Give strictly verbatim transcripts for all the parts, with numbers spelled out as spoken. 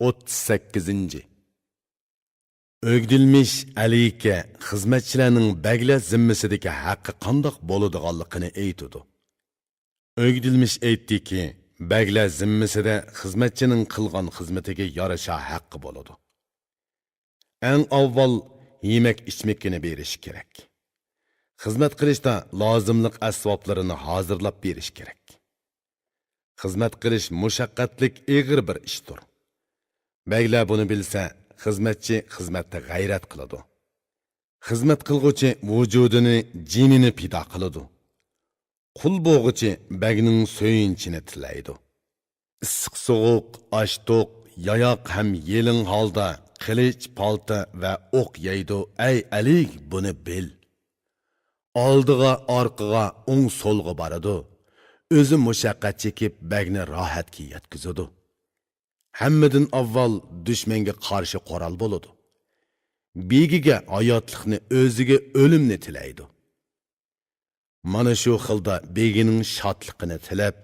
ئوتتۇز سەككىزىنچى. ئۆگدۈلمىش ئەلىكە خىزمەتچىلەرنىڭ بەگلەر زىممىسىدىكى ھەققى قانداق بولىدىغانلىقىنى ئېيتىدۇ. ئۆگدۈلمىش ئېيتتىكى، بەگلەر زىممىسىدە خىزمەتچىنىڭ قىلغان خىزمىتىگە يارىشا ھەققى بولىدۇ. ئەڭ ئاۋۋال يېمەك-ئىچمىكىنى بېرىش كېرەك. خىزمەت قىلىشتا لازىملىق ئەسۋابلىرىنى ھازىرلاپ بېرىش كېرەك. خىزمەت قىلىش مۇشەققەتلىك، ئېغىر بىر ئىشتۇر. بەگلەر بۇنى بىلسە، خىزمەتچى خىزمەتتە غەيرەت قىلىدۇ. خىزمەت قىلغۇچى ۋۇجۇدىنى، جېنىنى پىدا قىلىدۇ. قۇل بوغۇچى بەگنىڭ سۆيۈنچىنى تىلەيدۇ. ئىسسىق-سوغۇق، ئاچ-توق، ياياق ھەم يېلىڭ ھالدا قىلىچ، پالتا ۋە ئوق يەيدۇ. ئەي ئەلىگ، بۇنى بىل. ئالدىغا، ئارقىغا، ئوڭ-سولغا بارىدۇ. ئۆزى مۇشەققەت چېكىپ، بەگنى راھەتكە يەتكۈزىدۇ. ھەممىدىن ئاۋۋال دۈشمەنگە قارشى قورال بولىدۇ. بېگىگە ھاياتلىقنى، ئۆزىگە ئۆلۈمنى تىلەيدۇ. مانا شۇ خىلدا بېگىنىڭ شادلىقىنى تىلەپ،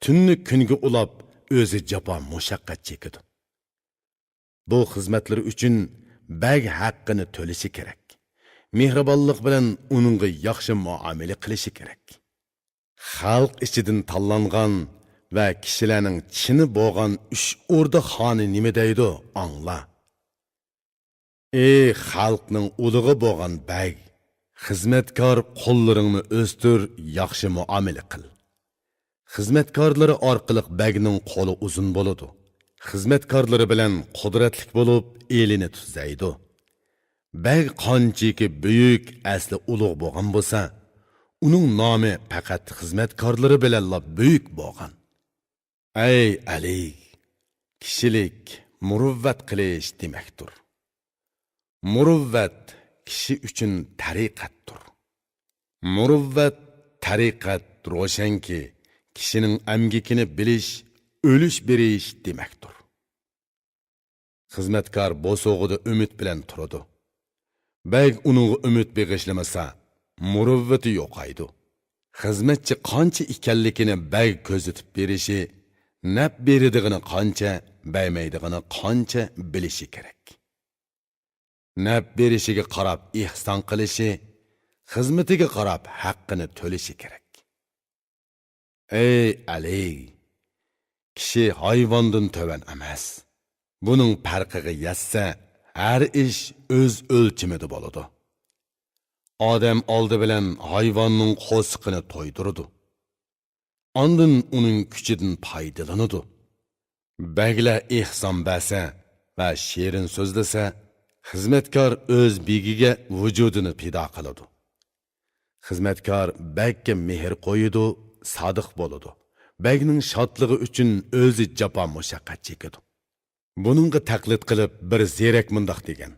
تۈننى كۈنگە ئۇلاپ، ئۆزى جاپا مۇشەققەت چېكىدۇ. بۇ خىزمەتلىرى ئۈچۈن بەگ ھەققىنى تۆلىشى كېرەك. مېھرىبانلىق بىلەن ئۇنىڭغا ياخشى مۇئامىلە قىلىشى كېرەك. خەلق ئىچىدىن تاللانغان ۋە كىشىلەرنىڭ چىنى بولغان ئۈچ ئوردا خانى نېمە دەيدۇ، ئاڭلا. ئى خەلقنىڭ ئۇلۇغى بولغان بەگ، خىزمەتكار، قوللىرىڭنى ئۆستۈر، ياخشى مۇئامىلە قىل. خىزمەتكارلىرى ئارقىلىق بەگنىڭ قولى ئۇزۇن بولىدۇ. خىزمەتكارلىرى بىلەن قۇدرەتلىك بولۇپ، ئېلىنى تۈزەيدۇ. بەگ قانچىكى بۈيۈك، ئەسلى ئۇلۇغ بولغان بولسا، ئۇنىڭ نامى پەقەت خىزمەتكارلىرى بىلەنلا بۈيۈك بولغان. ئەي ئەلىگ، كىشىلىك مۇرۇۋۋەت قىلىش دېمەكتۇر. مۇرۇۋۋەت كىشى ئۈچۈن تەرىقەتتۇر. مۇرۇۋۋەت، تەرىقەت روشەنكى، كىشىنىڭ ئەمگىكىنى بىلىش، ئۆلۈش بېرىش دېمەكتۇر. خىزمەتكار بوسۇغىدا ئۈمىد بىلەن تۇرىدۇ. بەگ ئۇنىڭغا ئۈمىد بېغىشلىمىسا، مۇرۇۋۋىتى يوقايدۇ. خىزمەتچى قانچە ئىكەنلىكىنى بەگ كۆزىتىپ بېرىشى، نەپ بېرىدىغىنى قانچە، بەرمەيدىغىنى قانچە بىلىشى كېرەك. نەپ بېرىشىگە قاراپ ئېھسان قىلىشى، خىزمىتىگە قاراپ ھەققىنى تۆلىشى كېرەك. ئەي ئەلىگ! كىشى ھايۋاندىن تۆۋەن ئەمەس. بۇنىڭ پەرقىگە يەتسە، ھەر ئىش ئۆز ئۆلچىمىدە بولىدۇ. ئادەم ئالدى بىلەن ھايۋاننىڭ قورسىقىنى تويدۇرىدۇ. ئاندىن ئۇنىڭ كۈچىدىن پايدىلىنىدۇ. بەگلەر ئېھسان بەرسە ۋە شېرىن سۆزلىسە، خىزمەتكار ئۆز بېگىگە ۋۇجۇدىنى پىدا قىلىدۇ. خىزمەتكار بەگكە مېھىر قويىدۇ، سادىق بولىدۇ. بەگنىڭ شادلىقى ئۈچۈن ئۆزى جاپا مۇشەققەت چېكىدۇ. بۇنىڭغا تەقلىد قىلىپ، بىر زېرەك مۇنداق دېگەن: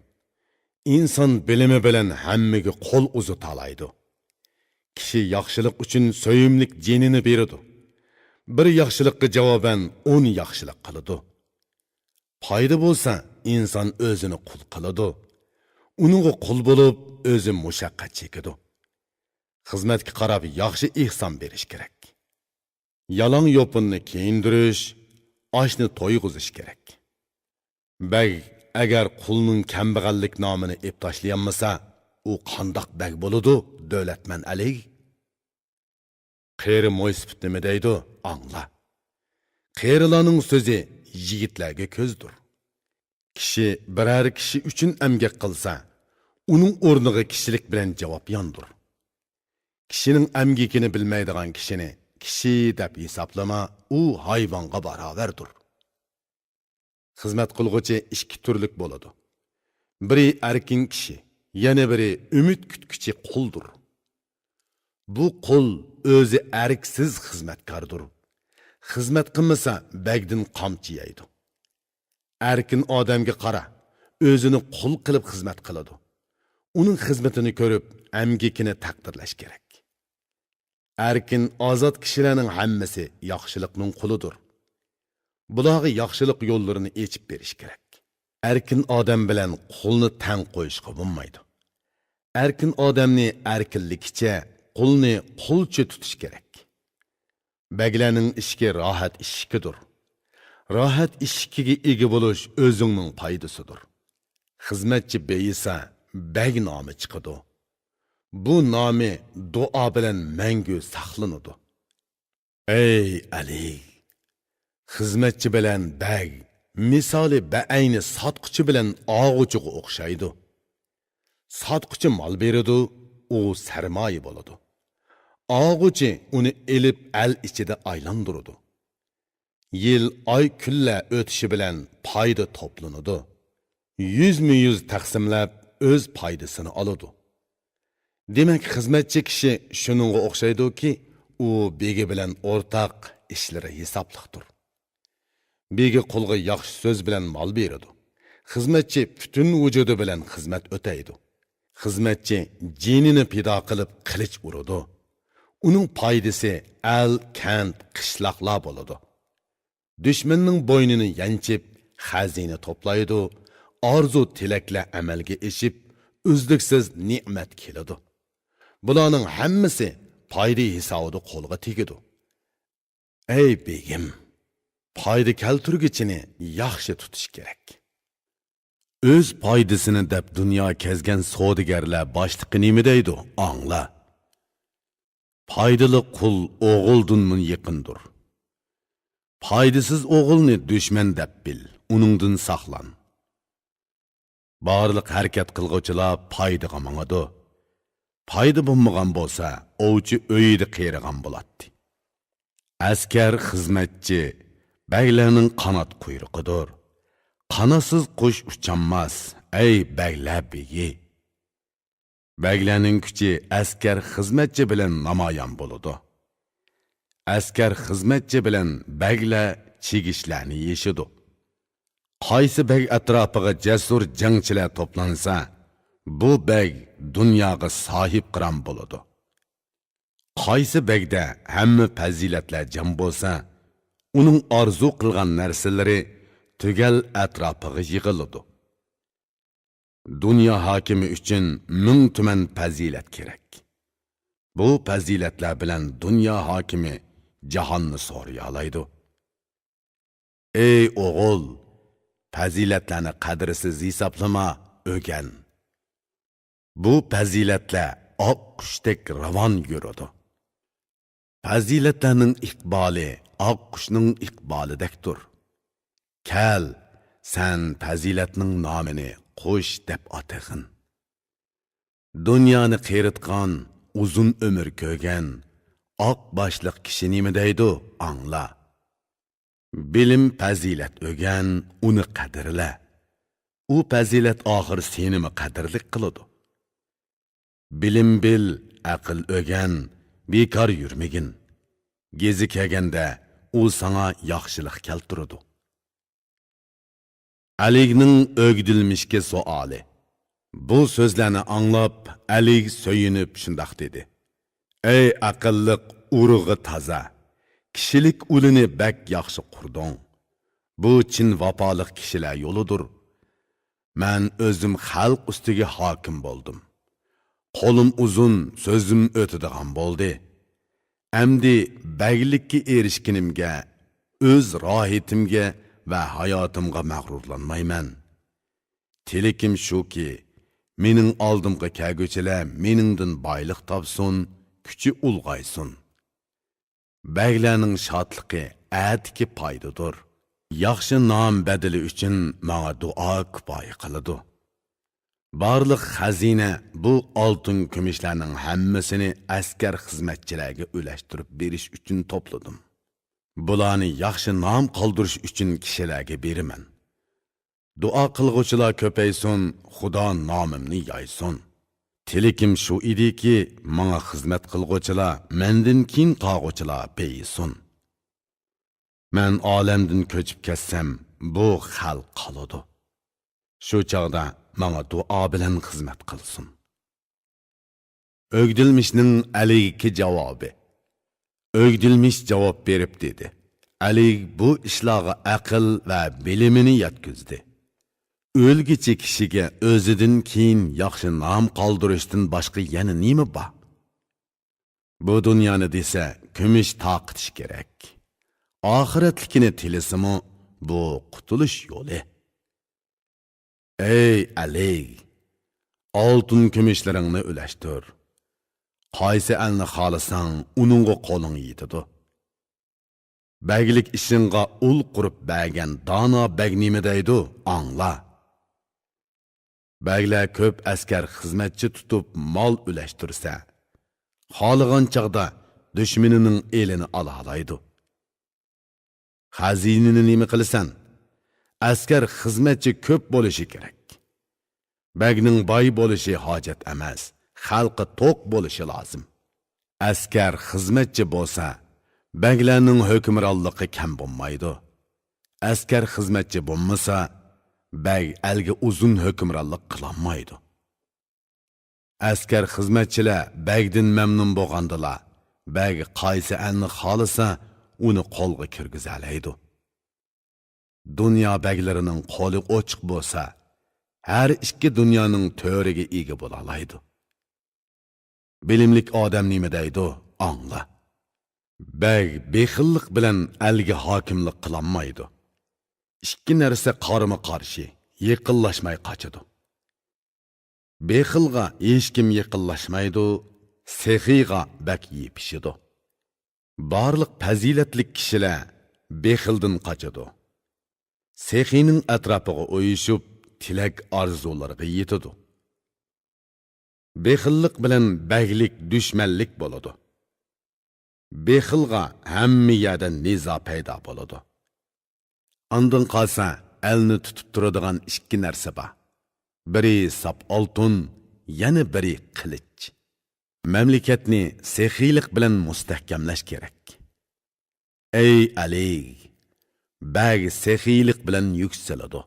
ئىنسان بىلىمى بىلەن ھەممىگە قول ئۇزىتالايدۇ. كىشى ياخشىلىق ئۈچۈن سۆيۈملۈك جېنىنى بېرىدۇ. بىر ياخشىلىققا جاۋابەن ئون ياخشىلىق قىلىدۇ. پايدا بولسا، ئىنسان ئۆزىنى قۇل قىلىدۇ. ئۇنىڭغا قۇل بولۇپ، ئۆزى مۇشەققەت چېكىدۇ. خىزمەتكە قاراپ ياخشى ئېھسان بېرىش كېرەك. يالاڭ يوپۇننى كىيىندۈرۈش، ئاشنى تويغۇزۇش كېرەك. بەگ ئەگەر قۇلنىڭ كەمبەغەللىك نامىنى ئېلىپ تاشلىيالمىسا، ئۇ قانداق بەگ بولىدۇ، دۆلەتمەن ئەلىگ؟ قېرى مويسىپىت نېمە دەيدۇ، ئاڭلا. قېرىلارنىڭ سۆزى يىگىتلەرگە كۆزدۇر. كىشى بىرەر كىشى ئۈچۈن ئەمگەك قىلسا، ئۇنىڭ ئورنىغا كىشىلىك بىلەن جاۋاب ياندۇر. كىشىنىڭ ئەمگىكىنى بىلمەيدىغان كىشىنى كىشى دەپ ھېسابلىما، ئۇ ھايۋانغا باراۋەردۇر. خىزمەت قىلغۇچى ئىككى تۈرلۈك بولىدۇ. بىرى ئەركىن كىشى، يەنە بىرى ئۈمىد كۈتكۈچى قۇلدۇر. بۇ قۇل ئۆزى ئەركسىز خىزمەتكاردۇر. خىزمەت قىلمىسا، بەگدىن قامچا يەيدۇ. ئەركىن ئادەمگە قارا، ئۆزىنى قۇل قىلىپ خىزمەت قىلىدۇ. ئۇنىڭ خىزمىتىنى كۆرۈپ، ئەمگىكىنى تەقدىرلەش كېرەك. ئەركىن، ئازاد كىشىلەرنىڭ ھەممىسى ياخشىلىقنىڭ قۇلىدۇر. بۇلارغا ياخشىلىق يوللىرىنى ئېچىپ بېرىش كېرەك. ئەركىن ئادەم بىلەن قۇلنى تەڭ قويۇشقا بولمايدۇ. ئەركىن ئادەمنى ئەركىنلىكىچە، قۇلنى قۇلچە تۇتۇش كېرەك. بەگلەرنىڭ ئىشىكى راھەت ئىشىكىدۇر. راھەت ئىشىكىگە ئىگە بولۇش ئۆزۈڭنىڭ پايدىسىدۇر. خىزمەتچى بېيىسا، بەگ نامى چىقىدۇ. بۇ نامى دۇئا بىلەن مەڭگۈ ساقلىنىدۇ. ئەي ئەلىگ! خىزمەتچى بىلەن بەگ مىسالى بەئەينى ساتقۇچى بىلەن ئاغۇچىغا ئوخشايدۇ. ساتقۇچى مال بېرىدۇ، ئۇ سەرمايە بولىدۇ. ئاغۇچى ئۇنى ئېلىپ ئەل ئىچىدە ئايلاندۇرىدۇ. يىل، ئاي، كۈنلەر ئۆتۈشى بىلەن پايدا توپلىنىدۇ. يۈزمۇ يۈز تەقسىملەپ، ئۆز پايدىسىنى ئالىدۇ. دېمەك، خىزمەتچى كىشى شۇنىڭغا ئوخشايدۇكى، ئۇ بېگى بىلەن ئورتاق، ئىشلىرى ھېسابلىقتۇر. بېگى قۇلغا ياخشى سۆز بىلەن مال بېرىدۇ. خىزمەتچى پۈتۈن ۋۇجۇدى بىلەن خىزمەت ئۆتەيدۇ. خىزمەتچى جېنىنى پىدا قىلىپ قىلىچ ئۇرىدۇ. ئۇنىڭ پايدىسى ئەل، كەنت، قىشلاقلار بولىدۇ. دۈشمەننىڭ بوينىنى يانچىپ، خەزىنە توپلايدۇ، ئارزۇ تىلەكلەر ئەمەلگە ئېشىپ، ئۈزلۈكسىز نېمەت كېلىدۇ. بۇلارنىڭ ھەممىسى پايدا ھېسابىدا قولغا تېگىدۇ. ئەي بېگىم، پايدا كەلتۈرگۈچىنى ياخشى تۇتۇش كېرەك. ئۆز پايدىسىنى دەپ دۇنيا كەزگەن سودىگەرلەر باشلىقى نېمە دەيدۇ، ئاڭلا. پايدىلىق قۇل ئوغۇلدىنمۇ يېقىندۇر. پايدىسىز ئوغۇلنى دۈشمەن دەپ بىل، ئۇنىڭدىن ساقلان. بارلىق ھەرىكەت قىلغۇچىلار پايدىغا ماڭىدۇ. پايدا بولمىغان بولسا، ئوۋچى ئۆيىدە قېرىغان بولاتتى. ئەسكەر خىزمەتچى بەگلەرنىڭ قانات قۇيرۇقىدۇر. قاناتسىز قۇش ئۇچالماس، ئەي بەگلەر بېگى! بەگلەرنىڭ كۈچى ئەسكەر خىزمەتچى بىلەن نامايان بولىدۇ. ئەسكەر خىزمەتچى بىلەن بەگلەر چىگىشلەرنى يېشىدۇ. قايسى بەگ ئەتراپىغا جەسۇر جەڭچىلەر توپلانسا، بۇ بەگ دۇنياغا ساھىبقىران بولىدۇ. قايسى بەگدە ھەممە پەزىلەتلەر جەم بولسا، ئۇنىڭ ئارزۇ قىلغان نەرسىلىرى تۈگەل ئەتراپىغا يىغىلىدۇ. دۇنيا ھاكىمى ئۈچۈن مىڭ تۈمەن پەزىلەت كېرەك. بۇ پەزىلەتلەر بىلەن دۇنيا ھاكىمى جاھاننى سورىيالايدۇ. ئەي ئوغۇل، پەزىلەتلەرنى قەدىرسىز ھېسابلىما، ئۆگەن. بۇ پەزىلەتلەر ئاققۇشتەك راۋان يۈرىدۇ. پەزىلەتلەرنىڭ ئىقبالى ئاققۇشنىڭ ئىقبالىدەكتۇر. كەل، سەن پەزىلەتنىڭ نامىنى قۇش دەپ ئاتىغىن. دۇنيانى قېرىتقان، ئۇزۇن ئۆمۈر كۆرگەن، ئاق باشلىق كىشى نېمە دەيدۇ، ئاڭلا. بىلىم، پەزىلەت ئۆگەن، ئۇنى قەدىرلە. ئۇ پەزىلەت ئاخىر سېنىمۇ قەدىرلىك قىلىدۇ. بىلىم بىل، ئەقىل ئۆگەن، بىكار يۈرمىگىن. گېزى كەلگەندە ئۇ ساڭا ياخشىلىق كەلتۈرىدۇ. ئەلىگنىڭ ئۆگدۈلمىشكە سوئالى. بۇ سۆزلەرنى ئاڭلاپ، ئەلىگ سۆيۈنۈپ شۇنداق دېدى: ئەي ئەقىللىق، ئۇرۇقى تازا، كىشىلىك ئۇلىنى بەك ياخشى قۇردۇڭ. بۇ چىن ۋاپالىق كىشىلەر يولىدۇر. مەن ئۆزۈم خەلق ئۈستىگە ھاكىم بولدۇم. قولۇم ئۇزۇن، سۆزۈم ئۆتىدىغان بولدى. ئەمدى بەگلىككە ئېرىشكىنىمگە، ئۆز راھىتىمگە ۋە ھاياتىمغا مەغرۇرلانمايمەن. تىلىكىم شۇكى، مېنىڭ ئالدىمغا كەلگۈچىلەر مېنىڭدىن بايلىق تاپسۇن، كۈچى ئۇلغايسۇن. بەگلەرنىڭ شادلىقى ئەتىكى پايدىدۇر. ياخشى نام بەدىلى ئۈچۈن ماڭا دۇئا كۇپايە قىلىدۇ. بارلىق خەزىنە، بۇ ئالتۇن كۈمۈشلەرنىڭ ھەممىسىنى ئەسكەر خىزمەتچىلەرگە ئۈلەشتۈرۈپ بېرىش ئۈچۈن توپلىدىم. بۇلارنى ياخشى نام قالدۇرۇش ئۈچۈن كىشىلەرگە بېرىمەن. دۇئا قىلغۇچىلار كۆپەيسۇن، خۇدا نامىمنى يايسۇن. تىلىكىم شۇ ئىدىكى، ماڭا خىزمەت قىلغۇچىلار، مەندىن كېيىن قالغۇچىلار بېيىسۇن. مەن ئالەمدىن كۆچۈپ كەتسەم، بۇ خەلق قالىدۇ. شۇ چاغدا ماڭا دۇئا بىلەن خىزمەت قىلسۇن. ئۆگدۈلمىشنىڭ ئەلىگكە جاۋابى. ئۆگدۈلمىش جاۋاب بېرىپ دېدى: ئەلىگ بۇ ئىشلارغا ئەقىل ۋە بىلىمىنى يەتكۈزدى. ئۆلگۈچى كىشىگە ئۆزىدىن كېيىن ياخشى نام قالدۇرۇشتىن باشقا يەنە نېمە بار؟ بۇ دۇنيانى دېسە، كۈمۈش تارقىتىش كېرەك. ئاخىرەتلىكىنى تىلىسىمۇ، بۇ قۇتۇلۇش يولى. ئەي ئەلى! ئالتۇن كۈمۈشلىرىڭنى ئۈلەشتۈر. قايسى ئەلنى خالىساڭ، ئۇنىڭغا قولۇڭ يېتىدۇ. بەگلىك ئىشىڭغا ئۇل قۇرۇپ بەرگەن دانا بەگ نېمە دەيدۇ، ئاڭلا. بەگلەر كۆپ ئەسكەر خىزمەتچى تۇتۇپ مال ئۈلەشتۈرسە، خالىغان چاغدا دۈشمىنىنىڭ ئېلىنى ئالالايدۇ. خەزىنىنى نېمە قىلىسەن؟ ئەسكەر خىزمەتچى كۆپ بولۇشى كېرەك. بەگنىڭ باي بولۇشى ھاجەت ئەمەس، خەلقى توق بولۇشى لازىم. ئەسكەر خىزمەتچى بولسا، بەگلەرنىڭ ھۆكۈمرانلىقى كەم بولمايدۇ. ئەسكەر خىزمەتچى بولمىسا، بەگ ئەلگە ئۇزۇن ھۆكۈمرانلىق قىلالمايدۇ. ئەسكەر خىزمەتچىلەر بەگدىن مەمنۇن بولغاندىلا، بەگ قايسى ئەلنى خالىسا، ئۇنى قولغا كىرگۈزەلەيدۇ. دۇنيا بەگلىرىنىڭ قولى ئوچۇق بولسا، ھەر ئىككى دۇنيانىڭ تۆرىگە ئىگە بولالايدۇ. بىلىملىك ئادەم نېمە دەيدۇ، ئاڭلا. بەگ بېخىللىق بىلەن ئەلگە ھاكىملىق قىلالمايدۇ. ئىككى نەرسە قارىمۇ قارشى، يېقىنلاشماي قاچىدۇ. بېخىلغا ھېچكىم يېقىنلاشمايدۇ، سېخىيغا بەك يېپىشىدۇ. بارلىق پەزىلەتلىك كىشىلەر بېخىلدىن قاچىدۇ. سېخىينىڭ ئەتراپىغا ئۇيۇشۇپ، تىلەك ئارزۇلىرىغا يېتىدۇ. بېخىللىق بىلەن بەگلىك دۈشمەنلىك بولىدۇ. بېخىلغا ھەممە يەردە نىزا پەيدا بولىدۇ. ئاندىن قالسا، ئەلنى تۇتۇپ تۇرىدىغان ئىككى نەرسە بار. بىرى ساپ ئالتۇن، يەنە بىرى قىلىچ. مەملىكەتنى سېخىيلىق بىلەن مۇستەھكەملەش كېرەك. ئەي ئەلى! بەگ سېخىيلىق بىلەن يۈكسىلىدۇ.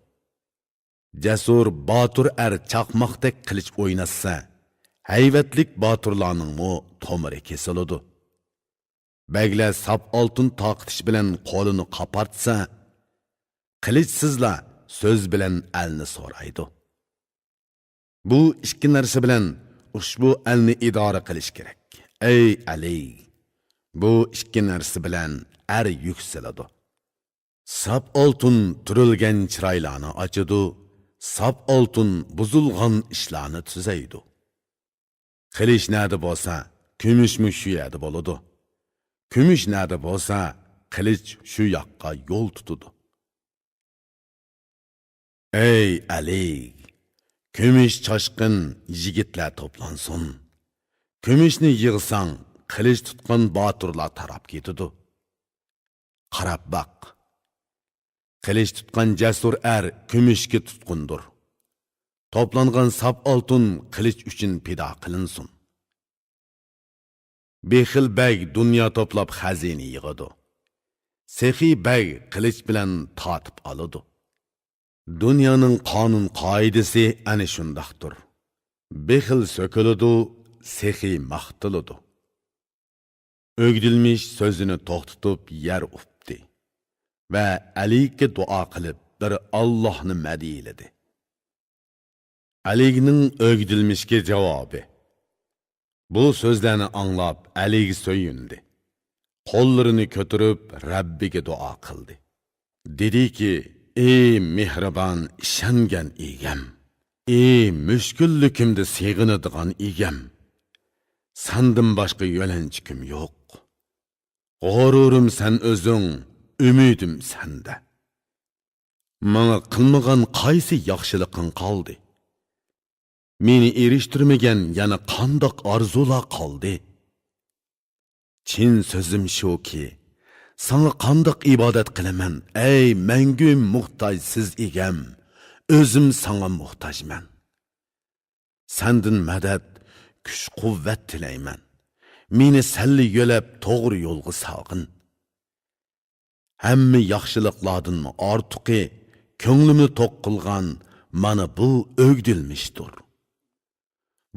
جەسۇر، باتۇر ئەر چاقماقتەك قىلىچ ئويناتسا، ھەيۋەتلىك باتۇرلارنىڭمۇ تومۇرى كېسىلىدۇ. بەگلەر ساپ ئالتۇن تارقىتىش بىلەن قولىنى قاپارتسا، قىلىچسىزلا سۆز بىلەن ئەلنى سورايدۇ. بۇ ئىككى نەرسە بىلەن ئۇشبۇ ئەلنى ئىدارە قىلىش كېرەك. ئەي ئەلى! بۇ ئىككى نەرسە بىلەن ئەر يۈكسىلىدۇ. ساپ ئالتۇن تۈرۈلگەن چىرايلارنى ئاچىدۇ، ساپ ئالتۇن بۇزۇلغان ئىشلارنى تۈزەيدۇ. قىلىچ نەدە بولسا، كۈمۈشمۇ شۇ يەردە بولىدۇ. كۈمۈش نەدە بولسا، قىلىچ شۇ ياققا يول تۇتىدۇ. ئەي ئەلى! كۈمۈش چاشقىن يىگىتلەر توپلانسۇن. كۈمۈشنى يىغساڭ، قىلىچ تۇتقان باتۇرلار تاراپ كېتىدۇ. قاراپ باق. قىلىچ تۇتقان جەسۇر ئەر كۈمۈشكە تۇتقۇندۇر. توپلانغان ساپ ئالتۇن قىلىچ ئۈچۈن پىدا قىلىنسۇن. بېخىل بەگ دۇنيا توپلاپ خەزىنە يىغىدۇ. سېخىي بەگ قىلىچ بىلەن تارتىپ ئالىدۇ. دۇنيانىڭ قانۇن-قائىدىسى ئەنە شۇنداقتۇر. بېخىل سۆكۈلىدۇ، سېخىي ماختىلىدۇ. ئۆگدۈلمىش سۆزىنى توختىتىپ يەر ئۇپتى ۋە ئەلىگە دۇئا قىلىپ، بىر ئاللاھنى مەدھىيلىدى. ئەلىگنىڭ ئۆگدۈلمىشكە جاۋابى. بۇ سۆزلەرنى ئاڭلاپ، ئەلىگ سۆيۈندى. قوللىرىنى كۆتۈرۈپ، رەببىگە دۇئا قىلدى. دېدىكى، ئى مېھرىبان ئىشەنگەن ئىگەم! ئى مۈشكۈللۈكۈمدە سېغىنىدىغان ئىگەم! سەندىن باشقا يۆلەنچۈكۈم يوق. غۇرۇرۇم سەن ئۆزۈڭ، ئۈمىدىم سەندە. ماڭا قىلمىغان قايسى ياخشىلىقىڭ قالدى؟ مېنى ئېرىشتۈرمىگەن يەنە قانداق ئارزۇلار قالدى؟ چىن سۆزۈم شۇكى، ساڭا قانداق ئىبادەت قىلىمەن، ئەي مەڭگۈ موھتاجسىز ئىگەم؟ ئۆزۈم ساڭا موھتاجمەن. سەندىن مەدەت، كۈچ-قۇۋۋەت تىلەيمەن. مېنى سەنلا يۆلەپ، توغرا يولغا سالغىن. ھەممە ياخشىلىقلاردىنمۇ ئارتۇقى، كۆڭلۈمنى توق قىلغان مانا بۇ ئۆگدۈلمىشتۇر.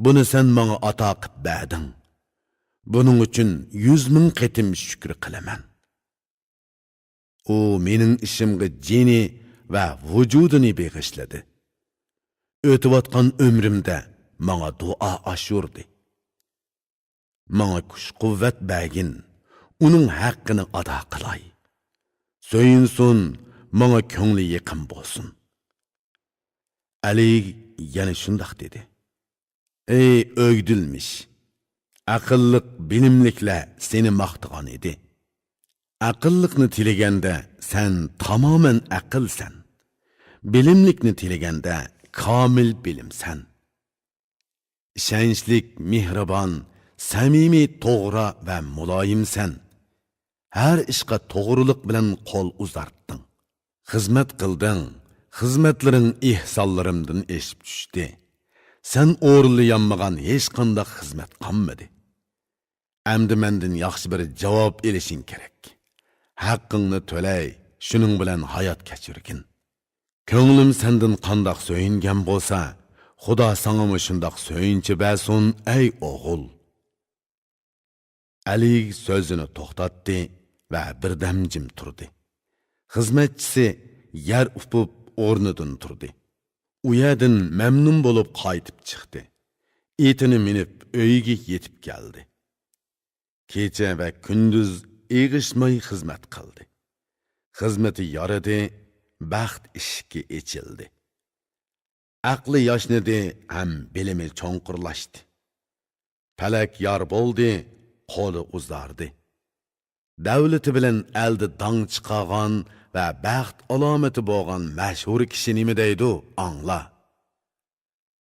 بۇنى سەن ماڭا ئاتا قىپ بەردىڭ. بۇنىڭ ئۈچۈن يۈز مىڭ قېتىم شۈكۈر قىلىمەن. ئۇ مېنىڭ ئىشىمغا جېنى ۋە ۋۇجۇدىنى بېغىشلىدى. ئۆتۈۋاتقان ئۆمرۈمدە ماڭا دۇئا ئاشۇردى. ماڭا كۈچ-قۇۋۋەت بەرگىن، ئۇنىڭ ھەققىنى ئادا قىلاي. سۆيۈنسۇن، ماڭا كۆڭلى يېقىن بولسۇن. ئەلى يەنە شۇنداق دېدى. ئەي ئۆگدۈلمىش، ئەقىللىق بىلىملىكلەر سېنى ماختىغان ئىدى. ئەقىللىقنى تىلىگەندە سەن تامامەن ئەقىلسەن. بىلىملىكنى تىلىگەندە كامىل بىلىمسەن. ئىشەنچلىك، مېھرىبان، سەمىمىي، توغرا ۋە مۇلايىمسەن. ھەر ئىشقا توغرىلىق بىلەن قول ئۇزارتتىڭ. خىزمەت قىلدىڭ، خىزمەتلىرىڭ ئېھسانلىرىمدىن ئېشىپ چۈشتى. سەن ئورۇنلىيالمىغان ھېچقانداق خىزمەت قالمىدى. ئەمدى مەندىن ياخشى بىر جاۋاب ئېلىشىڭ كېرەك. ھەققىڭنى تۆلەي، شۇنىڭ بىلەن ھايات كەچۈرگىن. كۆڭلۈم سەندىن قانداق سۆيۈنگەن بولسا، خۇدا ساڭىمۇ شۇنداق سۆيۈنچى بەرسۇن، ئەي ئوغۇل. ئەلى سۆزىنى توختاتتى ۋە بىردەم جىم تۇردى. خىزمەتچىسى يەر ئۇپۇپ ئورنىدىن تۇردى. ئۇ يەردىن مەمنۇن بولۇپ قايتىپ چىقتى. ئېتىنى مىنىپ ئۆيىگە يېتىپ كەلدى. كېچە ۋە كۈندۈز ئېغىشماي خىزمەت قىلدى. خىزمىتى يارىدى، بەخت ئىشىكى ئېچىلدى. ئەقلى ياشنىدى ھەم بىلىمى چوڭقۇرلاشتى. پەلەك يار بولدى، قولى ئۇزاردى. دەۋلىتى بىلەن ئەلدە داڭ چىقارغان ۋە بەخت ئالامىتى بولغان مەشھۇر كىشى نېمە دەيدۇ، ئاڭلا.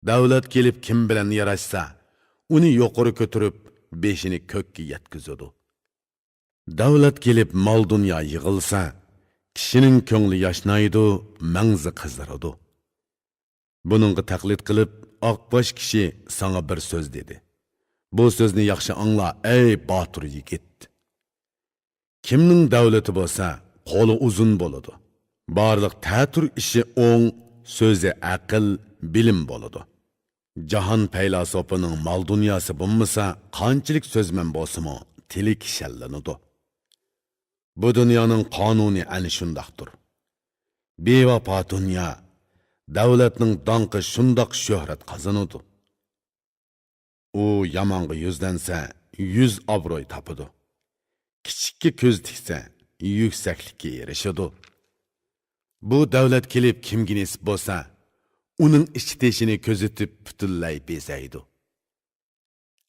دەۋلەت كېلىپ كىم بىلەن ياراشسا، ئۇنى يۇقىرى كۆتۈرۈپ، بېشىنى كۆككە يەتكۈزىدۇ. دەۋلەت كېلىپ مال-دۇنيا يىغىلسا، كىشىنىڭ كۆڭلى ياشنايدۇ، مەڭزى قىزىرىدۇ. بۇنىڭغا تەقلىد قىلىپ، ئاقباش كىشى ساڭا بىر سۆز دېدى. بۇ سۆزنى ياخشى ئاڭلا، ئەي باتۇر يىگىت! كىمنىڭ دەۋلىتى بولسا، قولى ئۇزۇن بولىدۇ. بارلىق تەتۈر ئىشى ئوڭ، سۆزى ئەقىل، بىلىم بولىدۇ. جاھان پەيلاسوپىنىڭ مال-دۇنياسى بولمىسا، قانچىلىك سۆزمەن بولسىمۇ، تىلى كىشەنلىنىدۇ. بۇ دۇنيانىڭ قانۇنى ئەنە شۇنداقتۇر. بىۋاپا دۇنيا، دەۋلەتنىڭ داڭقى شۇنداق شۆھرەت قازىنىدۇ. ئۇ يامانغا يۈزلەنسە، يۈز ئابروي تاپىدۇ. كىچىككە كۆز تىكسە، يۈكسەكلىككە ئېرىشىدۇ. بۇ دەۋلەت كېلىپ كىمگە نېسىپ بولسا، ئۇنىڭ ئىچى-تېشىنى كۆزىتىپ پۈتۈنلەي بېزەيدۇ.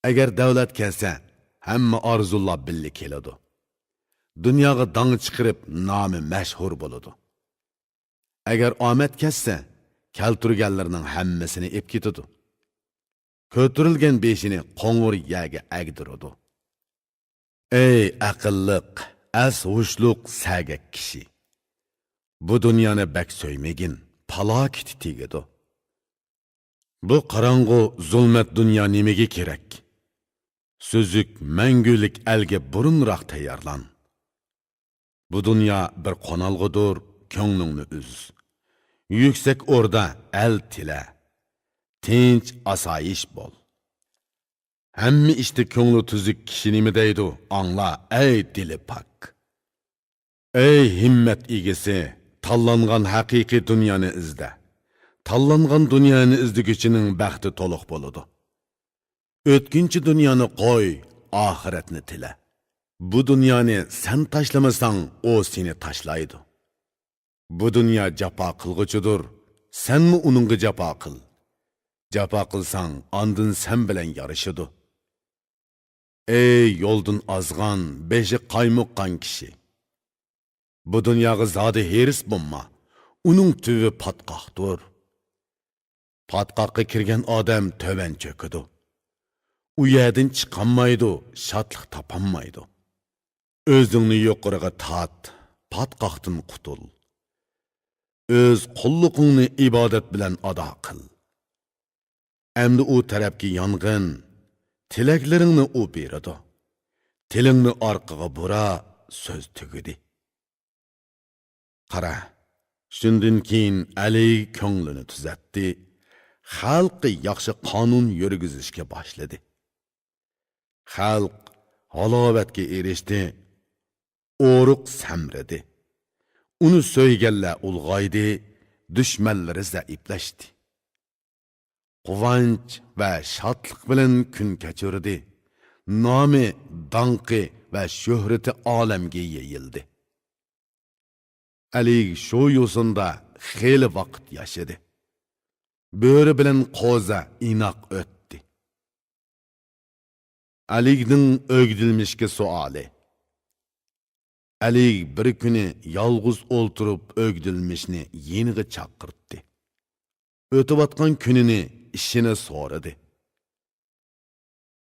ئەگەر دەۋلەت كەلسە، ھەممە ئارزۇلار بىللە كېلىدۇ. دۇنياغا داڭ چىقىرىپ، نامى مەشھۇر بولىدۇ. ئەگەر ئامەت كەتسە، كەلتۈرگەنلىرىنىڭ ھەممىسىنى ئېلىپ كېتىدۇ. كۆتۈرۈلگەن بېشىنى قوڭۇر يەرگە ئەگدۈرىدۇ. ئەي ئەقىللىق، ئەس-ھوشلۇق سەگەك كىشى! بۇ دۇنيانى بەك سۆيمىگىن، پالاكىتى تېگىدۇ. بۇ قاراڭغۇ زۇلمەت دۇنيا نېمىگە كېرەك؟ سۈزۈك، مەڭگۈلۈك ئەلگە بۇرۇنراق تەييارلان. بۇ دۇنيا بىر قونالغۇدۇر، كۆڭلۈڭنى ئۈز. يۈكسەك ئوردا ئەل تىلە. تىنچ، ئاسايىش بول. ھەممە ئىشتا كۆڭلى تۈزۈك كىشى نېمە دەيدۇ، ئاڭلا، ئەي دىلى پاك! ئەي ھىممەت ئىگىسى، تاللانغان ھەقىقىي دۇنيانى ئىزدە. تاللانغان دۇنيانى ئىزدىگۈچىنىڭ بەختى تولۇق بولىدۇ. ئۆتكۈنچى دۇنيانى قوي، ئاخىرەتنى تىلە. بۇ دۇنيانى سەن تاشلىمىساڭ، ئۇ سېنى تاشلايدۇ. بۇ دۇنيا جاپا قىلغۇچىدۇر، سەنمۇ ئۇنىڭغا جاپا قىل. جاپا قىلساڭ، ئاندىن سەن بىلەن يارىشىدۇ. ئەي يولدىن ئازغان، بېشى قايمۇققان كىشى! بۇ دۇنياغا زادى ھېرىس بولما، ئۇنىڭ تۈۋى پاتقاقتۇر. پاتقاققا كىرگەن ئادەم تۆۋەن چۆكىدۇ. ئۇ يەردىن چىقالمايدۇ، شادلىق تاپالمايدۇ. ئۆزۈڭنى يۇقىرىغا تارت، پاتقاقتىن قۇتۇل. ئۆز قۇللۇقۇڭنى ئىبادەت بىلەن ئادا قىل. ئەمدى ئۇ تەرەپكە يانغىن، تىلەكلىرىڭنى ئۇ بېرىدۇ. تىلىڭنى ئارقىغا بۇرا، سۆز تۈگىدى. قارا، شۇندىن كېيىن ئەلى كۆڭلىنى تۈزەتتى، خەلققە ياخشى قانۇن يۈرگۈزۈشكە باشلىدى. خەلق ھالاۋەتكە ئېرىشتى، ئورۇق سەمرىدى. ئۇنى سۆيگەنلەر ئۇلغايدى، دۈشمەنلىرى زەئىپلەشتى. قۇۋانچ ۋە شادلىق بىلەن كۈن كەچۈردى. نامى، داڭقى ۋە شۆھرىتى ئالەمگە يېيىلدى. ئەلىگ شۇ يوسۇندا خېلى ۋاقىت ياشىدى. بۆرە بىلەن قوزا ئىناق ئۆتتى. ئەلىگنىڭ ئۆگدۈلمىشكە سوئالى. ئەلىگ بىر كۈنى يالغۇز ئولتۇرۇپ ئۆگدۈلمىشنى يېنىغا چاقىرتتى. ئۆتۈۋاتقان كۈنىنى، ئىشىنى سورىدى.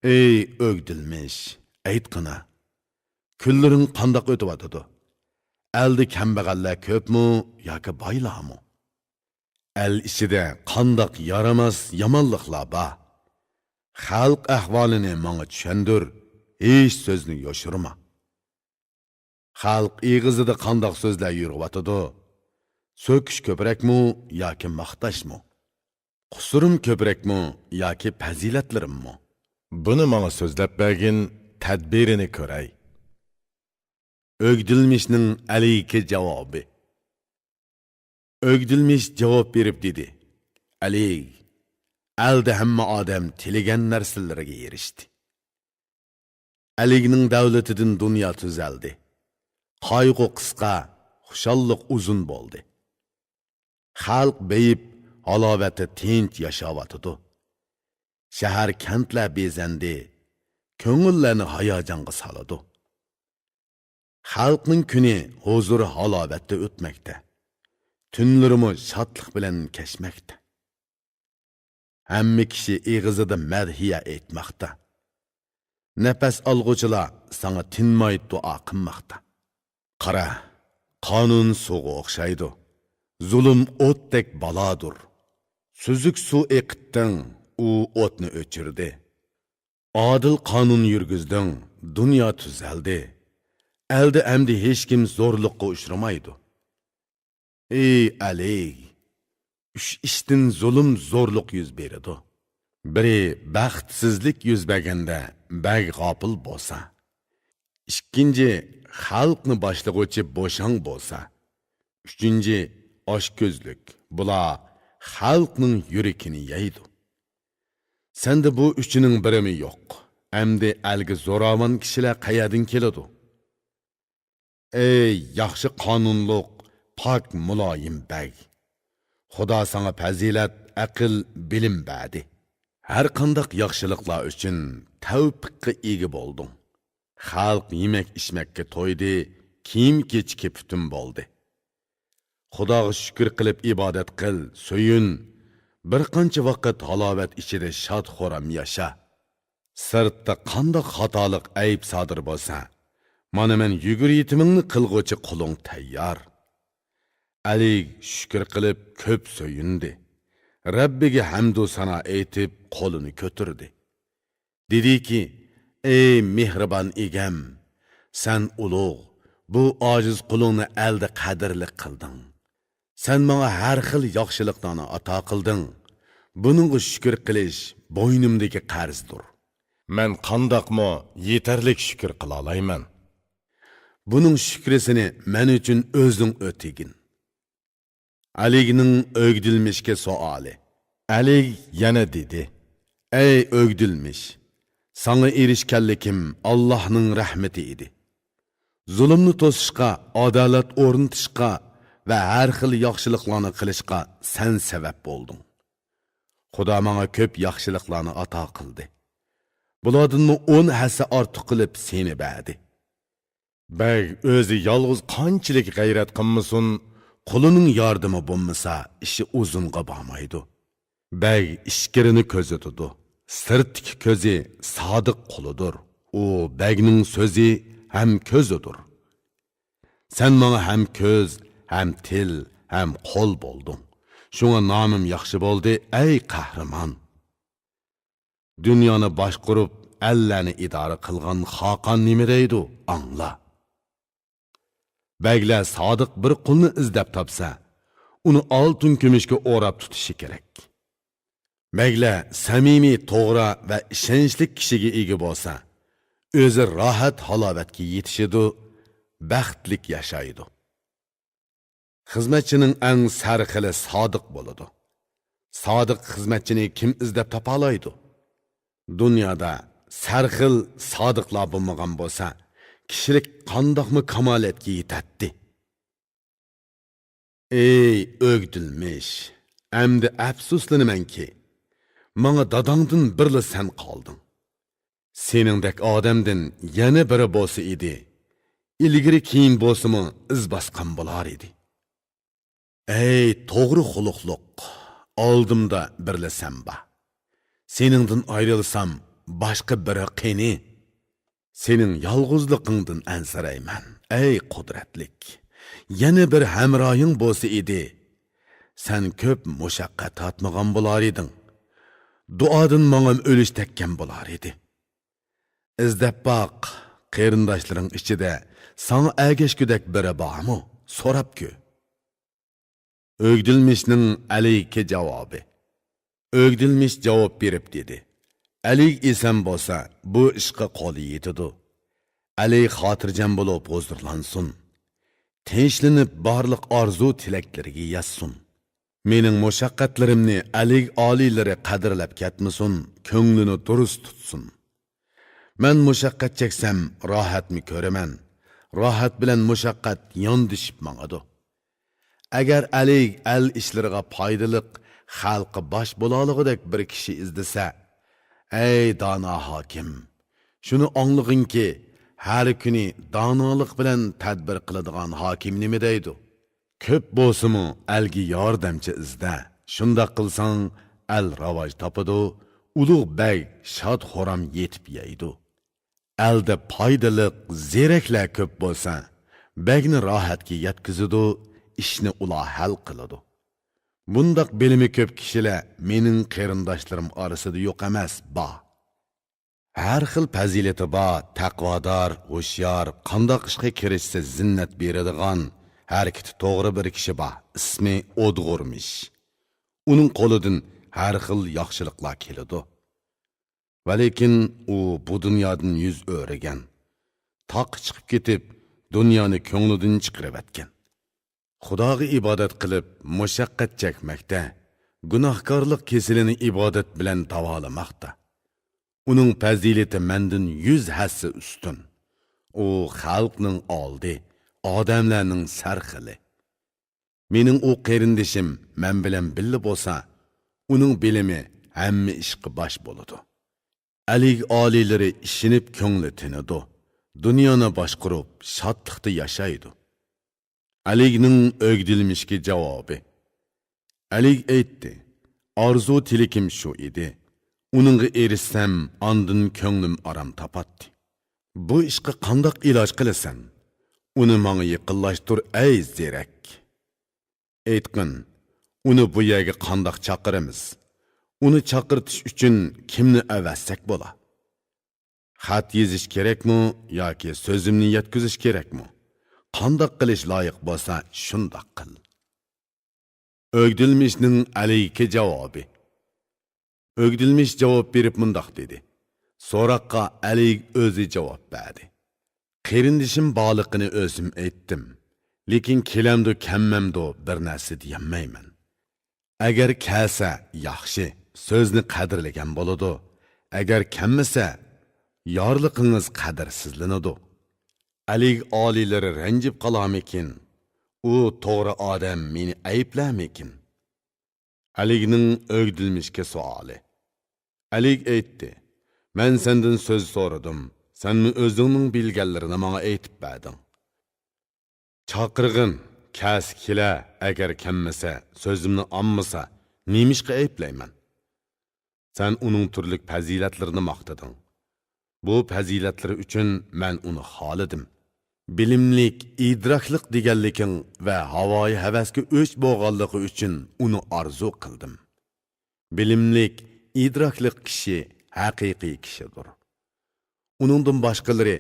ئەي ئۆگدۈلمىش، ئېيتقىنا، كۈنلىرىڭ قانداق ئۆتۈۋاتىدۇ؟ ئەلدە كەمبەغەللەر كۆپمۇ ياكى بايلارمۇ؟ ئەل ئىچىدە قانداق يارىماس يامانلىقلار بار؟ خەلق ئەھۋالىنى ماڭا چۈشەندۈر، ھېچ سۆزنى يوشۇرما. خەلق ئېغىزىدا قانداق سۆزلەر يۈرۈۋاتىدۇ؟ سۆكۈش كۆپرەكمۇ ياكى ماختاشمۇ؟ قۇسۇرۇم كۆپرەكمۇ ياكى پەزىلەتلىرىممۇ؟ بۇنى ماڭا سۆزلەپ بەرگىن، تەدبىرىنى كۆرەي. ئۆگدۈلمىشنىڭ ئەلىگە جاۋابى. ئۆگدۈلمىش جاۋاب بېرىپ دېدى: ئەلىگ، ئەلدە ھەممە ئادەم تىلىگەن نەرسىلىرىگە ئېرىشتى. ئەلىگنىڭ دەۋلىتىدىن دۇنيا تۈزەلدى. قايغۇ قىسقا، خۇشاللىق ئۇزۇن بولدى. خەلق بېيىپ، ھالاۋەتتە تىنچ ياشاۋاتىدۇ. شەھەر، كەنتلەر بېزەندى، كۆڭۈللەرنى ھاياجانغا سالىدۇ. خەلقنىڭ كۈنى ھۇزۇر-ھالاۋەتتە ئۆتمەكتە. تۈنلىرىمۇ شادلىق بىلەن كەچمەكتە. ھەممە كىشى ئېغىزىدا مەدھىيە ئېيتماقتا. نەپەس ئالغۇچىلار ساڭا تىنماي دۇئا قىلماقتا. قارا، قانۇن سۇغا ئوخشايدۇ. زۇلۇم ئوتتەك بالادۇر. سۈزۈك سۇ ئېقىتتىڭ، ئۇ ئوتنى ئۆچۈردى. ئادىل قانۇن يۈرگۈزدۈڭ، دۇنيا تۈزەلدى. ئەلدە ئەمدى ھېچكىم زورلۇققا ئۇچرىمايدۇ. ئەي ئەلىگ! ئۈچ ئىشتىن زۇلۇم، زورلۇق يۈز بېرىدۇ. بىرى، بەختسىزلىك يۈز بەرگەندە بەگ غاپىل بولسا. ئىككىنچى، خەلقنى باشلىغۇچى بوشاڭ بولسا. ئۈچىنچى، ئاچكۆزلۈك. بۇلار خەلقنىڭ يۈرىكىنى يەيدۇ. سەندە بۇ ئۈچىنىڭ بىرىمۇ يوق. ئەمدى ئەلگە زوراۋان كىشىلەر قەيەردىن كېلىدۇ؟ ئەي ياخشى قانۇنلۇق، پاك، مۇلايىم بەگ! خۇدا ساڭا پەزىلەت، ئەقىل، بىلىم بەردى. ھەر قانداق ياخشىلىقلار ئۈچۈن تەۋپىققا ئىگە بولدۇڭ. خەلق يېمەك-ئىچمەككە تويدى، كىيىم-كېچەككە پۈتۈن بولدى. خۇداغا شۈكۈر قىلىپ ئىبادەت قىل، سۆيۈن. بىر قانچە ۋاقىت ھالاۋەت ئىچىدە شاد-خۇرام ياشا. سىرتتا قانداق خاتالىق، ئەيىب سادىر بولسا، مانا مەن يۈگۈر-يېتىمىڭنى قىلغۇچى قۇلۇڭ تەييار. ئەلىگ شۈكۈر قىلىپ كۆپ سۆيۈندى. رەببىگە ھەمدۇ سانا ئېيتىپ قولىنى كۆتۈردى. دېدىكى، ئەي مېھرىبان ئىگەم! سەن ئۇلۇغ، بۇ ئاجىز قۇلۇڭنى ئەلدە قەدىرلىك قىلدىڭ. سەن ماڭا ھەر خىل ياخشىلىقلارنى ئاتا قىلدىڭ. بۇنىڭغا شۈكۈر قىلىش بوينۇمدىكى قەرزدۇر. مەن قانداقمۇ يېتەرلىك شۈكۈر قىلالايمەن؟ بۇنىڭ شۈكرىسىنى مەن ئۈچۈن ئۆزۈڭ ئۆتىگىن. ئەلىگنىڭ ئۆگدۈلمىشكە سوئالى. ئەلىگ يەنە دېدى: ئەي ئۆگدۈلمىش! ساڭا ئېرىشكەنلىكىم ئاللاھنىڭ رەھمىتى ئىدى. زۇلۇمنى توسۇشقا، ئادالەت ئورنىتىشقا ۋە ھەر خىل ياخشىلىقلارنى قىلىشقا سەن سەۋەب بولدۇڭ. خۇدا ماڭا كۆپ ياخشىلىقلارنى ئاتا قىلدى. بۇلاردىنمۇ ئون ھەسسە ئارتۇق قىلىپ سېنى بەردى. بەگ ئۆزى يالغۇز قانچىلىك غەيرەت قىلمىسۇن، قۇلىنىڭ ياردىمى بولمىسا، ئىشى ئۇزۇنغا بارمايدۇ. بەگ ئىچكىرىنى كۆزىتىدۇ. سىرتتىكى كۆزى سادىق قۇلىدۇر. ئۇ بەگنىڭ سۆزى ھەم كۆزىدۇر. سەن ماڭا ھەم كۆز، ھەم تىل، ھەم قول بولدۇڭ. شۇڭا نامىم ياخشى بولدى، ئەي قەھرىمان! دۇنيانى باشقۇرۇپ، ئەللەرنى ئىدارە قىلغان خاقان نېمە دەيدۇ، ئاڭلا. بەگلەر سادىق بىر قۇلنى ئىزدەپ تاپسا، ئۇنى ئالتۇن كۈمۈشكە ئوراپ تۇتۇشى كېرەك. بەگلەر سەمىمىي، توغرا ۋە ئىشەنچلىك كىشىگە ئىگە بولسا، ئۆزى راھەت ھالاۋەتكە يېتىشىدۇ، بەختلىك ياشايدۇ. خىزمەتچىنىڭ ئەڭ سەرخىلى سادىق بولىدۇ. سادىق خىزمەتچىنى كىم ئىزدەپ تاپالايدۇ؟ دۇنيادا سەرخىل سادىقلار بولمىغان بولسا، كىشىلىك قانداقمۇ كامالەتكە يېتەتتى؟ ئەي ئۆگدۈلمىش، ئەمدى ئەپسۇسلىنىمەنكى، ماڭا داداڭدىن بىرلا سەن قالدىڭ. سېنىڭدەك ئادەمدىن يەنە بىرى بولسا ئىدى، ئىلگىرى كېيىن بولسىمۇ ئىز باسقان بولار ئىدى. ئەي توغرا خۇلقلۇق، ئالدىمدا بىرلا سەن بار. سېنىڭدىن ئايرىلسام، باشقا بىرى قېنى؟ سېنىڭ يالغۇزلۇقۇڭدىن ئەنسىرەيمەن، ئەي قۇدرەتلىك. يەنە بىر ھەمراھىڭ بولسا ئىدى، سەن كۆپ مۇشەققەت تارتمىغان بولار ئىدىڭ. دۇئادىن ماڭىمۇ ئۆلۈش تەگكەن بولار ئىدى. ئىزدەپ باق، قېرىنداشلىرىڭ ئىچىدە ساڭا ئەگەشكۈدەك بىرى بارمۇ؟ سوراپ كۆر. ئۆگدۈلمىشنىڭ ئەلىگە جاۋابى. ئۆگدۈلمىش جاۋاب بېرىپ دېدى: ئەلىگ ئېسەن بولسا، بۇ ئىشقا قولى يېتىدۇ. ئەلىگ خاتىرجەم بولۇپ ھۇزۇرلانسۇن. تىنچلىنىپ، بارلىق ئارزۇ تىلەكلىرىگە يەتسۇن. مېنىڭ مۇشەققەتلىرىمنى ئەلىگ ئالىيلىرى قەدىرلەپ كەتمىسۇن، كۆڭلىنى دۇرۇس تۇتسۇن. مەن مۇشەققەت چەكسەم، راھەتمۇ كۆرىمەن. راھەت بىلەن مۇشەققەت ياندىشىپ ماڭىدۇ. ئەگەر ئەلىگ ئەل ئىشلىرىغا پايدىلىق، خەلققە باش بولالىغۇدەك بىر كىشى ئىزدىسە، ئەي دانا ھاكىم، شۇنى ئاڭلىغىنكى، ھەر كۈنى دانالىق بىلەن تەدبىر قىلىدىغان ھاكىم نېمە دەيدۇ؟ كۆپ بولسىمۇ ئەلگە ياردەمچى ئىزدە. شۇنداق قىلساڭ، ئەل راۋاج تاپىدۇ، ئۇلۇغ بەگ شاد-خۇرام يېتىپ يەيدۇ. ئەلدە پايدىلىق زېرەكلەر كۆپ بولسا، بەگنى راھەتكە يەتكۈزىدۇ، ئىشنى ئۇلار ھەل قىلىدۇ. بۇنداق بىلىمى كۆپ كىشىلەر مېنىڭ قېرىنداشلىرىم ئارىسىدا يوق ئەمەس، بار. ھەر خىل پەزىلىتى بار، تەقۋادار، ھوشيار، قانداق ئىشقا كىرىشسە زىننەت بېرىدىغان، ھەرىكىتى توغرا بىر كىشى بار، ئىسمى ئودغۇرمىش. ئۇنىڭ قولىدىن ھەر خىل ياخشىلىقلار كېلىدۇ. ۋەلىكىن ئۇ بۇ دۇنيادىن يۈز ئۆرۈگەن. تاغقا چىقىپ كېتىپ، دۇنيانى كۆڭلىدىن چىقىرىۋەتكەن. خۇداغا ئىبادەت قىلىپ، مۇشەققەت چەكمەكتە، گۇناھكارلىق كېسىلىنى ئىبادەت بىلەن داۋالىماقتا. ئۇنىڭ پەزىلىتى مەندىن يۈز ھەسسە ئۈستۈن. ئۇ خەلقنىڭ ئالدى، ئادەملەرنىڭ سەرخىلى. مېنىڭ ئۇ قېرىندىشىم مەن بىلەن بىللە بولسا، ئۇنىڭ بىلىمى ھەممە ئىشقا باش بولىدۇ. ئەلىگ ئالىيلىرى ئىشىنىپ كۆڭلى تىنىدۇ، دۇنيانى باشقۇرۇپ شادلىقتا ياشايدۇ. ئەلىگنىڭ ئۆگدۈلمىشكە جاۋابى. ئەلىگ ئېيتتى: ئارزۇ تىلىكىم شۇ ئىدى. ئۇنىڭغا ئېرىشسەم، ئاندىن كۆڭلۈم ئارام تاپاتتى. بۇ ئىشقا قانداق ئىلاج قىلىسەن؟ ئۇنى ماڭا يېقىنلاشتۇر، ئەي زېرەك! ئېيتقىن، ئۇنى بۇ يەرگە قانداق چاقىرىمىز؟ ئۇنى چاقىرتىش ئۈچۈن كىمنى ئەۋەتسەك بولا؟ خەت يېزىش كېرەكمۇ ياكى سۆزۈمنى يەتكۈزۈش كېرەكمۇ؟ قانداق قىلىش لايىق بولسا، شۇنداق قىل. ئۆگدۈلمىشنىڭ ئەلىگە جاۋابى. ئۆگدۈلمىش جاۋاب بېرىپ مۇنداق دېدى: سوراققا ئەلىگ ئۆزى جاۋاب بەردى. قېرىندىشىم بارلىقىنى ئۆزۈم ئېيتتىم. لېكىن كېلەمدۇ، كەلمەمدۇ، بىر نەرسە دېيەلمەيمەن. ئەگەر كەلسە، ياخشى، سۆزنى قەدىرلىگەن بولىدۇ. ئەگەر كەلمىسە، يارلىقىڭىز قەدىرسىزلىنىدۇ. ئەلىگ ئالىيلىرى رەنجىپ قالارمىكىن؟ ئۇ توغرا ئادەم مېنى ئەيىبلەرمىكىن؟ ئەلىگنىڭ ئۆگدۈلمىشكە سوئالى. ئەلىگ ئېيتتى: مەن سەندىن سۆز سورىدىم، سەنمۇ ئۆزۈڭنىڭ بىلگەنلىرىنى ماڭا ئېيتىپ بەردىڭ. چاقىرغىن، كەلسە كېلە، ئەگەر كەلمىسە، سۆزۈمنى ئاڭلىمىسا، نېمىشقا ئەيىبلەيمەن؟ سەن ئۇنىڭ تۈرلۈك پەزىلەتلىرىنى ماختىدىڭ. بۇ پەزىلەتلىرى ئۈچۈن مەن ئۇنى خالىدىم. بىلىملىك، ئىدراكلىق دېگەنلىكىڭ ۋە ھاۋايى ھەۋەسكە ئۆچ بولغانلىقى ئۈچۈن ئۇنى ئارزۇ قىلدىم. بىلىملىك، ئىدراكلىق كىشى ھەقىقىي كىشىدۇر. ئۇنىڭدىن باشقىلىرى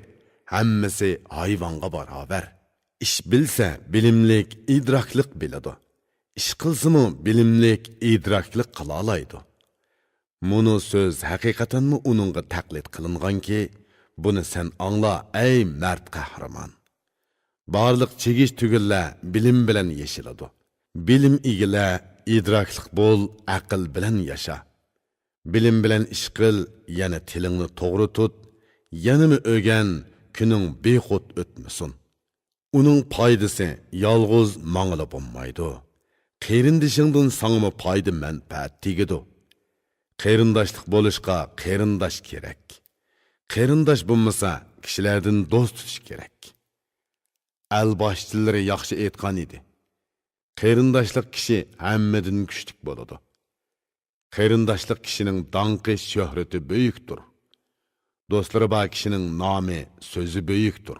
ھەممىسى ھايۋانغا باراۋەر. ئىش بىلسە، بىلىملىك، ئىدراكلىق بىلىدۇ. ئىش قىلسىمۇ، بىلىملىك، ئىدراكلىق قىلالايدۇ. مۇنۇ سۆز ھەقىقەتەنمۇ ئۇنىڭغا تەقلىد قىلىنغانكى، بۇنى سەن ئاڭلا، ئەي مەرد قەھرىمان! بارلىق چىگىش تۈگۈنلەر بىلىم بىلەن يېشىلىدۇ. بىلىم ئىگىلە، ئىدراكلىق بول، ئەقىل بىلەن ياشا. بىلىم بىلەن ئىش قىل، يەنە تىلىڭنى توغرا تۇت، يەنىمۇ ئۆگەن، كۈنۈڭ بىخۇد ئۆتمىسۇن. ئۇنىڭ پايدىسى يالغۇز ماڭىلا بولمايدۇ، قېرىندىشىڭدىن ساڭىمۇ پايدا-مەنپەئەت تېگىدۇ. قېرىنداشلىق بولۇشقا قېرىنداش كېرەك. قېرىنداش بولمىسا، كىشىلەردىن دوست تۇتۇش كېرەك. ئەل باشچىلىرى ياخشى ئېيتقان ئىدى: «قېرىنداشلىق كىشى ھەممىدىن كۈچلۈك بولىدۇ.» قېرىنداشلىق كىشىنىڭ داڭقى، شۆھرىتى بۈيۈكتۇر. دوستلىرى بار كىشىنىڭ نامى، سۆزى بۈيۈكتۇر.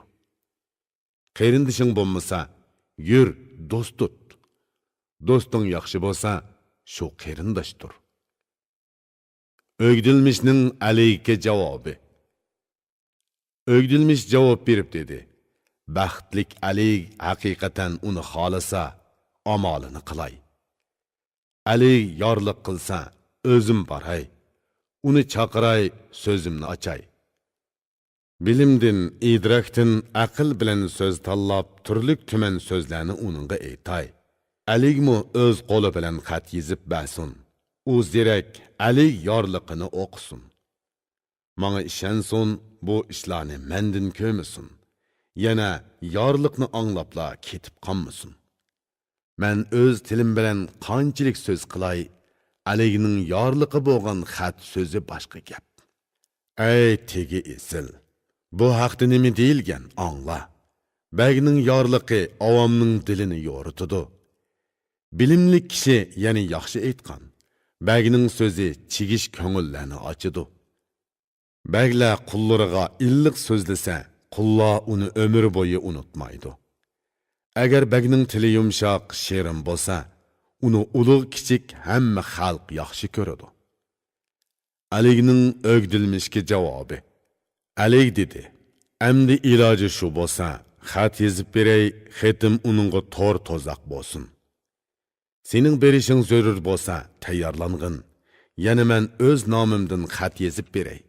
قېرىندىشىڭ بولمىسا، يۈر، دوست تۇت. دوستۇڭ ياخشى بولسا، شۇ قېرىنداشتۇر. ئۆگدۈلمىشنىڭ ئەلىگە جاۋابى. ئۆگدۈلمىش جاۋاب بېرىپ دېدى: «بەختلىك ئەلىگ ھەقىقەتەن ئۇنى خالىسا، ئامالىنى قىلاي. ئەلىگ يارلىق قىلسا، ئۆزۈم باراي. ئۇنى چاقىراي، سۆزۈمنى ئاچاي. بىلىمدىن، ئىدراكتىن ئەقىل بىلەن سۆز تاللاپ، تۈرلۈك تۈمەن سۆزلەرنى ئۇنىڭغا ئېيتاي. ئەلىگمۇ ئۆز قولى بىلەن خەت يېزىپ بەرسۇن. ئۇ زېرەك، ئەلىگ يارلىقىنى ئوقۇسۇن. ماڭا ئىشەنسۇن، بۇ ئىشلارنى مەندىن كۆرمىسۇن. يەنە يارلىقنى ئاڭلاپلا كېتىپ قالمىسۇن. مەن ئۆز تىلىم بىلەن قانچىلىك سۆز قىلاي، ئەلىگنىڭ يارلىقى بولغان خەت سۆزى باشقا گەپ.» ئەي تېگى ئېسىل! بۇ ھەقتە نېمە دېيىلگەن، ئاڭلا. بەگنىڭ يارلىقى ئاۋامنىڭ دىلىنى يورۇتىدۇ. بىلىملىك كىشى يەنە ياخشى ئېيتقان: «بەگنىڭ سۆزى چىگىش كۆڭۈللەرنى ئاچىدۇ.» بەگلەر قۇللىرىغا ئىللىق سۆزلىسە، قۇللار ئۇنى ئۆمۈر بويى ئۇنتۇمايدۇ. ئەگەر بەگنىڭ تىلى يۇمشاق، شېرىن بولسا، ئۇنى ئۇلۇغ-كىچىك ھەممە خەلق ياخشى كۆرىدۇ. ئەلىگنىڭ ئۆگدۈلمىشكە جاۋابى. ئەلىگ دېدى: «ئەمدى ئىلاجى شۇ بولسا، خەت يېزىپ بېرەي، خېتىم ئۇنىڭغا تور-توزاق بولسۇن. سېنىڭ بېرىشىڭ زۆرۈر بولسا، تەييارلانغىن. يەنە مەن ئۆز نامىمدىن خەت يېزىپ بېرەي.